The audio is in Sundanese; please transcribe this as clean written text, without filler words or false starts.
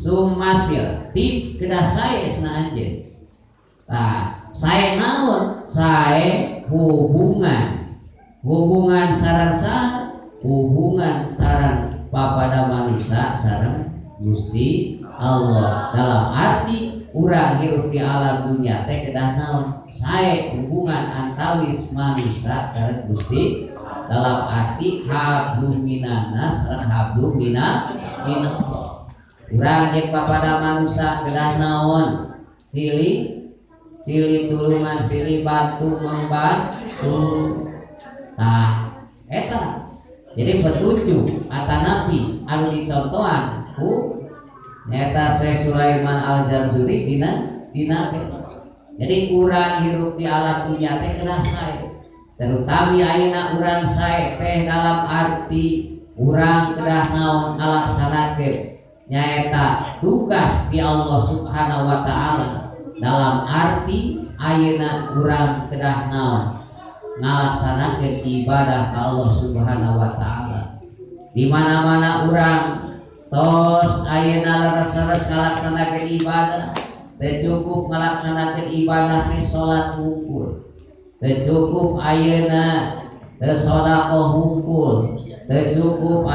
Summa sir tib kedah sae cenah anjeun. Nah, sae naon? Sae hubungan, hubungan sareng saha? Hubungan sareng papada manusia sareng Gusti Allah. Dalam arti urang hirup di alam dunia teh kedah naon? Sae hubungan antawis manusia sareng Gusti, dalam arti hablum minannas sareng hablum minallah. Urang jeung papada manusia kedah naon? Silih silih tulungan, silih bantu membantu. Nah, eta jadi petunjuk atanapi anu dicontohan ku nyata Syekh Sulaiman Al Jamzuri dina dina. Jadi urang hirup di alam dunia teh kedah sae, terutama ayeuna urang sae teh dalam arti urang kedah naon? Ngalaksanakeun nyaeta tugas di Allah Subhanahu wa Taala. Dalam arti ayeuna urang kedah naon? Ngalaksanakeun ibadah ka Allah Subhanahu wa Taala. Di mana-mana urang tos ayeuna leres-leres ngalaksanakeun ibadah. Teu cukup ngalaksanakeun ibadah teh salat hungkul, teu cukup ayeuna teh sedekah hungkul, teu cukup.